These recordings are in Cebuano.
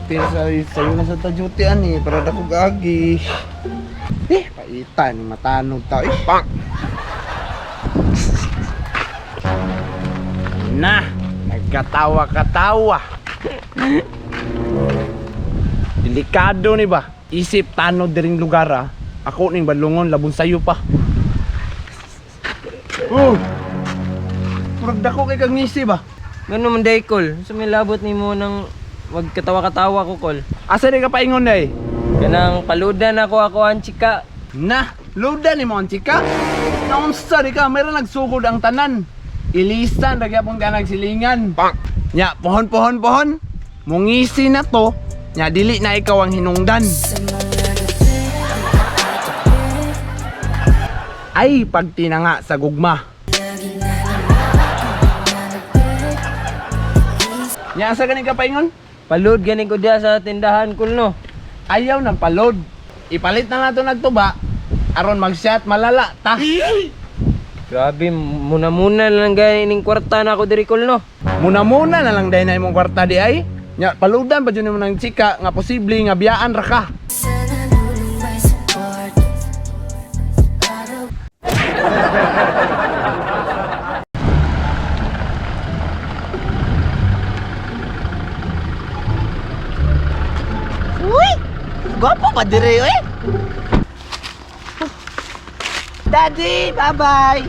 Pero sayo na sa ta duty ani para dako gagi. Eh, paita ni matanog ta. Eh, pak. Na, nagkatawa-katawa. Delikado ni ba? Isip tanod diring lugar ah. Ako ning badlongon labon sayo pa. Oh. Murag dako kay kang ngisi ba? Ganun man day, Kol. Sa may labot nimo ng magkatawa-katawa ko, Kol. Asa di ka paingon day? Kanang paludan ako ako ang chika. Na, loda ni mo ang chika. Naunsa di ka, mayroon nagsugod ang tanan. Ilisan, nagyapon ka nagsilingan. Pak! Nya, pohon, pohon, pohon. Mungisi na to, nya dili na ikaw ang hinungdan. Ay, pagtinanga sa gugma. Nya, asa ganin ka paingon? Palud gani ko diya sa tindahan, Kol, no. Ayaw ng palod. Ipalit na nato nagtuba, aron mag-shot malala ta. Grabe, muna-muna na lang gani ning kwarta na ako diri, Kol, no. Muna-muna na lang dahil na imong kwarta di ay. Nya, paludan pa dyan mo ng chika nga posible nga biyaan ra ka. Uy! Gwapo pa dire eh. Daddy, bye-bye.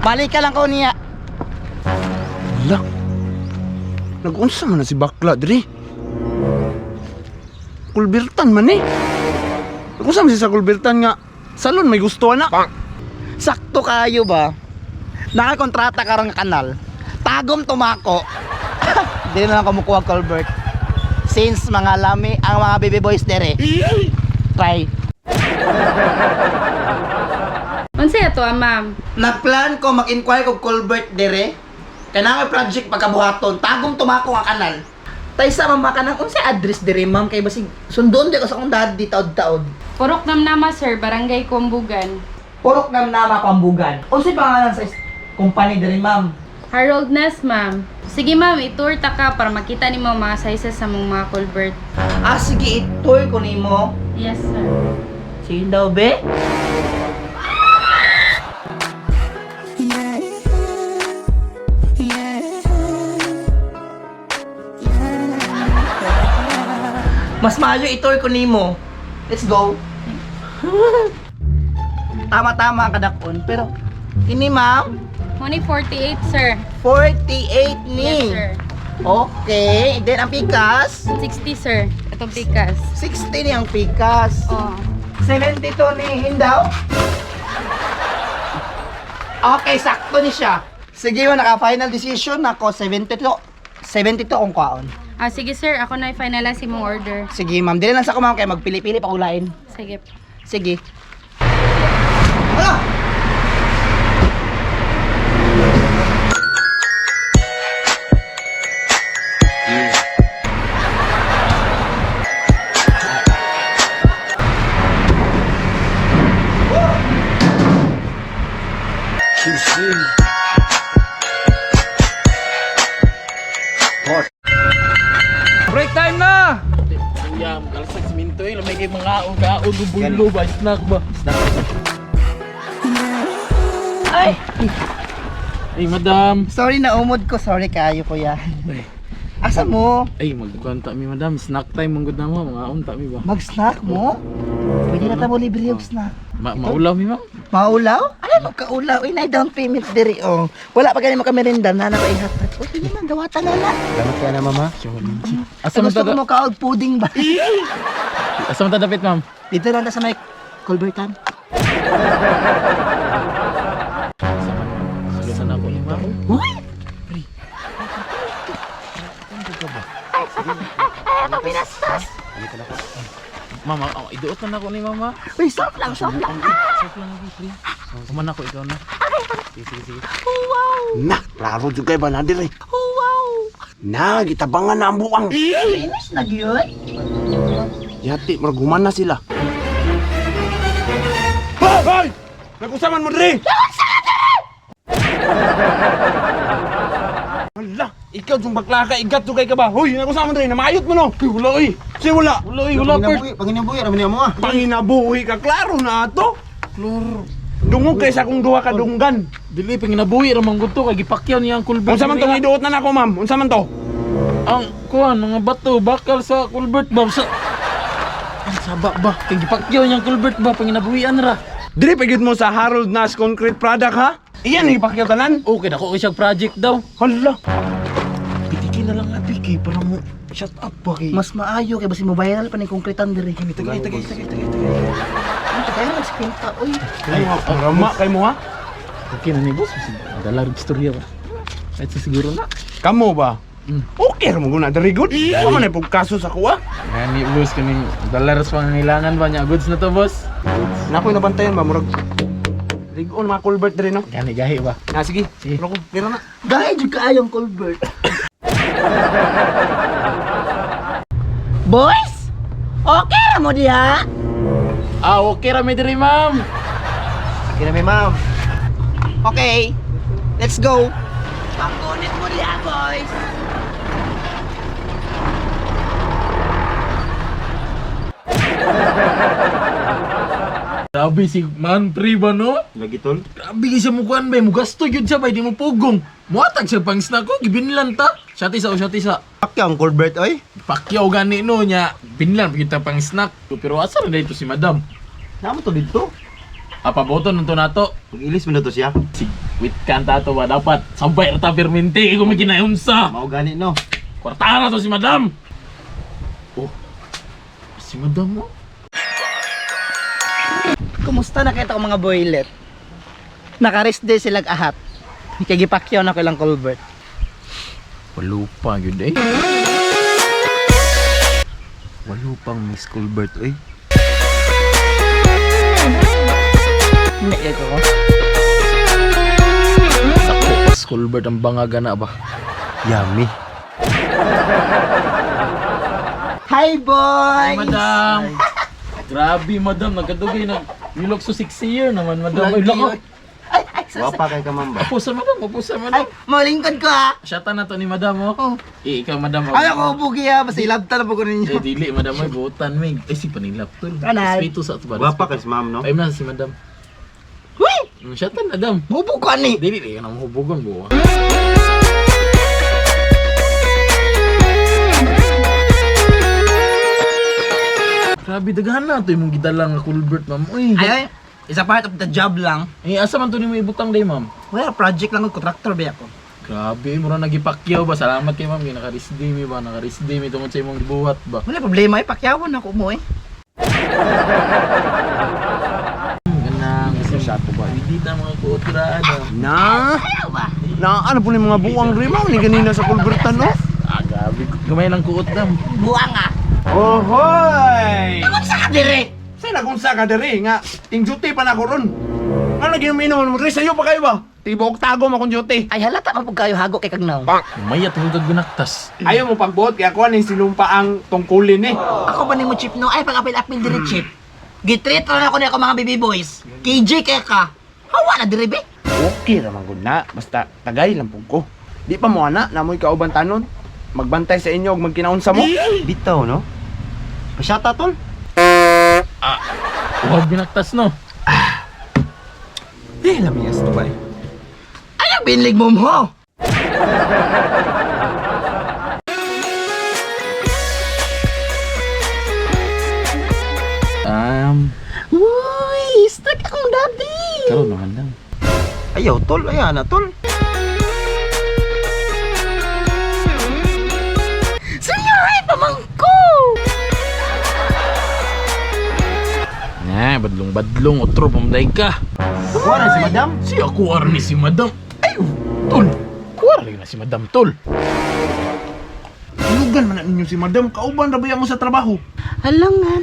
Balik ka lang ko niya. Hala. Nag-unsa man na si bakla diri. Kulbirtan man eh. Nag-unsa man siya sa kulbirtan nga salon may gusto na. Sakto kayo ba? Nakakontrata ka nga kanal. Tagom tumako. Hindi na lang kumukuha culvert. Since mga lami ang mga baby boys dere. Try. Unsa ato, ah, ma'am? Nagplan ko mag-inquire kog culvert dere. Kaya project pagkabuhaton. Tagom tumako ang kanal. Taysa mama kanang unsa address dere ma'am kay basig sundon di ko sa akong daddy taod-taod. Purok Namnama, sir, Barangay Kumbugan. Purok Namnama Pambugan. Unsay pangalan sa company dere ma'am? Harold Ness, ma'am. Sige, ma'am, itour ta ka para makita nimo ang mga sizes sa mong mga culvert. Ah sige itoy ko nimo. Yes, sir. Sige daw be. Mas maayo itoy ko nimo. Let's go. Tama-tama ang kadakon pero kini ma'am Money 48, sir. 48 ni. Yes, sir. Okay, then ang pikas 60, sir. Itong pikas. 60 ni ang pikas. Oh. 72 ni Hindaw. Okay, sakto ni siya. Sige, mo naka-final decision ako 72. 72 kung kwaon. Ah, sige, sir. Ako na i-finalize imong order. Sige, ma'am. Dili lang sa ko ma'am kay magpili-pili pa ulain. Sige. Sige. Ano? Break time na! Kuya, magalasag siminto eh. Lamay kay mga kaon, bulo ba? Snack ba? Ay, Ay, madam. sorry na umod ko. Sorry kayo, kuya. Asa mo? Ay, magkuhan ta mi, madam. Snack time, manggod na mo. Mga unta mi ba? Mag-snack mo? Pwede na tamo libre yung snack. Maulaw mi, ma'am. Maulaw? Ano magkaulaw? Inay down payment diri oh. Wala pa gani makamerenda na na ko ihatag. O sige man, dawatan na na. Salamat kaya na mama. Asa man Gusto ta ko mo kaog pudding ba? Asa man ta dapit, ma'am? Dito lang ta sa may culvertan. Asa man, ma'am? Sulusan ako ni ma'am. Uy! Ay, ako binastos! Ma'am, oh, iduot na nako ni mama. Uy, soft lang, soft lang. Soft lang ako, pre. Kuman ako, ikaw na. Sige, sige, sige. Na, klaro jud kay ba na diri. Wow! Na, gitabangan na ang buang. Finish na gyud. Yati, murag human na sila. Hoy! Hoy! Nag-usaman mo diri! Hala! Ikaw jung bakla ka, igat jung kay ka ba? Hoy, nako sa man dre, namayot mo no. Uy, wala oy. Si wala. Wala oy, wala part. Panginabuhi, raman niya mo ah. Panginabuhi ka, klaro na ato. Klaro. Dungog kay sa akong duha ka dunggan. Dili panginabuhi ra man gud to kay gipakyaw niya ang culvert. Unsa man tong diri, iduot na nako, ma'am? Unsa man to? ah. Ang kuan mga bato bakal sa culvert ba sa Ang saba ba? Kay gipakyaw niya ang culvert ba panginabuhian ra. Dili pa gyud mo sa Harold Nash Concrete Product ha? Iyan ni ipakyaw tanan. Okay dako kay siya project daw. Hala. Pitiki na lang abi kay para mo shut up ba kay. Mas maayo kay basi mo viral pa ni konkretan diri. Tagay tagay tagay tagay tagay. Tagay na nagsikwenta oy. Ay, rama kay mo ha? Okay na ni boss. Dala rin istorya ba? Kahit sa siguro na. Kamo ba? Okay ra mo guna diri good. Wa man ay pugkaso sa kuha. Gani boss kaning dala rin sa pangangailangan ba niya? Goods na to boss. Nako nabantayan ba murag Ligon mga culvert diri no. Gani gahi ba? Ah sige. Sige. Pero ko, dira na. Gahi jud kaayong culvert. Boys, okay ra mo diha? Ah, okay ra mi diri ma'am. Okay na may ma'am. Okay, let's go. Panggunit mo diha, boys. Grabe si man pre ba no? Lagi tol. Grabe kay siya mukuan ba, mugasto gyud siya ba, di mo pugong. Muatag siya pang snack ko, gibinlan ta. Siya tisa o siya tisa. Pakyaw ang culvert oy. Pakyaw gani no niya, binlan pa kita pang snack. Pero asa na dito si madam? Namo to dito. Apaboto nunto nato. Pag-ilis mo na to siya. Si wit kan tato ba dapat sabay ra ta permente kay kung maginayunsa. Mao gani no. Kwartahan na to si madam. Oh. Si madam mo. Kumusta na kita ko mga boylet? Naka-rest day sila ahat. Kay gipakyaw na ko ilang culvert. Walo pa gyud eh. Walo pang Miss Culvert oy. Hindi kay ko. Sako pas culvert ang bangaga na ba. Yummy. Hi boys! Hi, madam. Grabe, madam. Nagkadugay na. You look so sexy here naman, madam. Ay, lako. Ay, ay, sus. Wapa kay ka ma'am ba? Apusa, madam. Apusa, Ay, madam. malingkod ko ha. Shata na to ni madam, oh. Oh. Eh, ikaw, madam. Oh. Ay, ako bugi ha. Basta ilabta na po ko ninyo. Eh, dili, madam. Ay, buotan, mig. Ay, si panilap, tol. Kanal. Respeto sa ato ba? Wapa kay si ma'am no. Ay, na si madam. Uy! Shata na, madam. Bubog ko ani. Dili, di ka na mahubugon, buwa. Grabe, daghan na ito yung gidala nga culvert, ma'am. Uy, Ay, ay. Isa part of the job lang. Eh, asa man to nimo ibutang day, ma'am? Well, project lang ko, contractor ba ako. Grabe, mura nagipakyaw ba? Salamat kay ma'am, naka-rest day mi ba? Naka-rest day mi tungod sa imong gibuhat ba? Wala problema eh, pakyawan ako mo eh. Ganang kasi ba? Hindi ta mga kuotra ano. Na. Na ano po ni mga buwang rimaw ni ganina sa culvertan no? Ah, grabe. Gamay lang kuot dam. Buang ah. Ohoy! Sa ka dire. Sa na kung sa ka diri nga ting duty pa na ko ron. Nga lagi inom mo diri sayo pa kayo ba? Tibok tago mo akong duty. Ay halata man pud kayo hago kay kagnaw. Mayat mo kag binaktas. Ayaw mo pagbuot kay ako ni sinumpa ang tungkulin eh. Ako ba nimo chip no? Ay pag apil-apil dire chip. Gitreat ra na ako ni ako mga baby boys. KJ kay ka. Hawa na dire be. Okay ra man gud na, basta tagay lang pud ko. Di pa mo ana, namoy kauban tanon. Magbantay sa inyo og magkinaunsa mo. Bitaw no. Pasyata tol. Huwag binaktas no. Eh, lamiyas to ba eh. Ay ang binlig mo mo. Uy, stuck akong daddy. Karon naman lang. Ayaw tol, ayan na tol. Senyor ay pamangko. Na, badlong-badlong otro pamday ka. Kuha na si madam. Si ako arni si madam. Ay, tol. Kuha na si madam tol. Ilugan man na ninyo si madam, kauban ra ba mo sa trabaho? Halangan.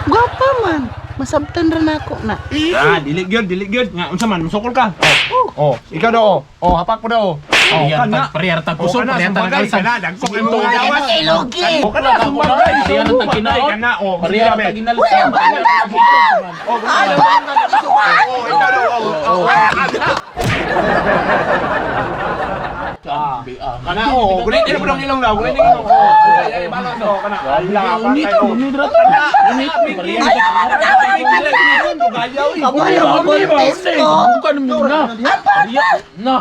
Gwapa man. Masabtan ra nako na. Ah, dili gyud, dili gyud. Nga unsa man, musukol ka. Oh. Oh, ikaw daw oh. Oh, hapak po daw. Oh, Parehar kana. tag parehar tag Oh, kusog, kana, parehar tag sumbagay, kalsag. kana, dagko kay mo Ay, gawas. kay Logi. Oh, kana, sumbagay. Parehar tag kinaon. Kana, oh. Parehar Sige, tag inalsa. Oh, kana. Oh, ikaw daw. Oh, oh. Kana oh, gunit mo ng ilong daw, gunit ilong. Oh, ay ay balos oh, kana. Ala, Unit, unit ra kana. Unit. Kabalo mo buntis ko. Bukan mo na. Na.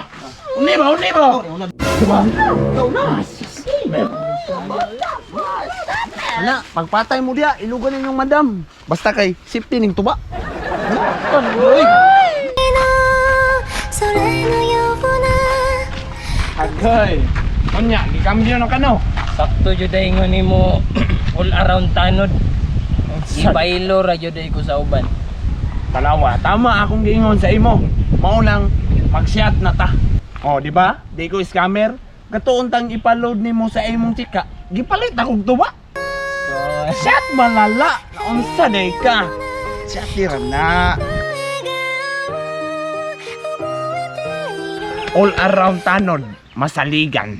Uni ba, uni ba? Ana, pagpatay mo diya, ilugan ninyong madam. Basta kay safety ning tuba. それのような Agay. Unya, gikambyo na kano. Sakto jud ay nga nimo all around tanod. Ibaylo ra jud ay ko sa uban. Talawa, tama akong giingon sa imo. Mao nang mag-shot na ta. Oh, di ba? Di ko scammer. Katuon tang ipaload nimo sa imong chika. Gipalit akong tuba. Shot malala. Naunsa day ka? Shot dira na. All around tanod, masaligan.